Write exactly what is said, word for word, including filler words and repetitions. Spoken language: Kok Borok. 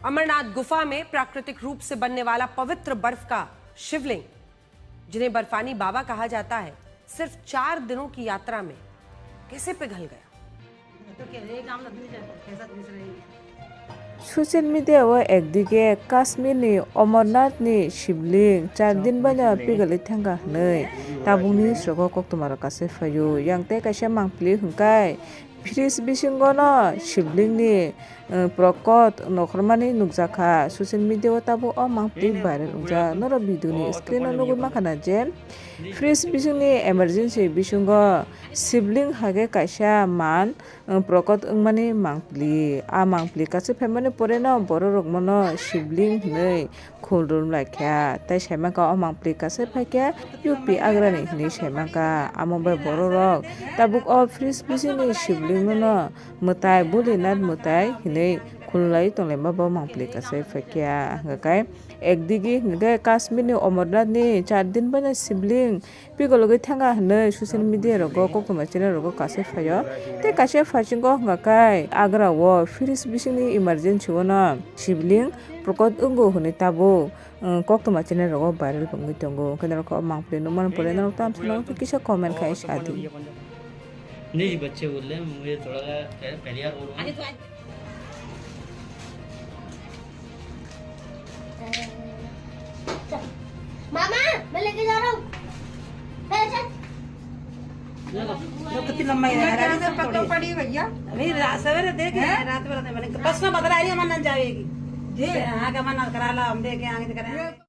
अमरनाथ गुफा में प्राकृतिक रूप से बनने वाला पवित्र बर्फ का शिवलिंग, जिन्हें बर्फानी बाबा कहा जाता है, सिर्फ चार दिनों की यात्रा में कैसे पिघल गया? Social media o ekdige Kashmir ni Amarnath ni shivling char din baino pigalwi thangkha hwnwi tabukni srogo koktwmarok kasai phaio. Yang tei kaisa mangpili hwnkhe fridge bisingo no shivling ni, eh, prokot nokhormani nukjakha. Social media o tabuk o mangpili viral wngjak. Norok video ni screen o nugwi mankha na je fridge bisingni emergency bisingo shivling hakhe kaisa man, eh, prokot wngmani mangpili. A mangpili kasai phaimani poreno bororok mono shivling hwnwi khulrum laikha. Tei saimankha o mangpili kasai phaikhe U P Agrani hwnwi saimankha. Amo bai bororok tabuk o fridge bisingni shivling no mwtai Bolinath mwtai hwnwi khulumlai tonglaima bo mangpili kasai phaikha. Hwnkhe ekdigi hwnkhe Kashmir ni Amarnath ni char din baino shivling pigalwi thangkha hwnwi social media rogo koktwma channel rogo kasai phaio. Tei kaisa phaisingko hwnkha khe Agra o fridge bisingni emergency o no shivling prokot wngo hwnwi tabuk, um, koktwma channel rogo viral wngwi tongo. Hwnkhe norok o mangpili nukmani pore norok tamsano kisa comment khai sadi. नहीं बच्चे बोल रहे हैं, मुझे थोड़ा सा पहले यार बोलो। मामा, मैं लेके जा रहा हूँ। पहले चल। लोग कितनी लंबाई है? पड़ी भैया। नहीं, रा-, सवेरे देख रहे हैं, रात में रात में बस में बदला आ रही है, अमरनाथ जाएगी। जी। हाँ, के अमरनाथ करा ला, हम देखे आगे करें।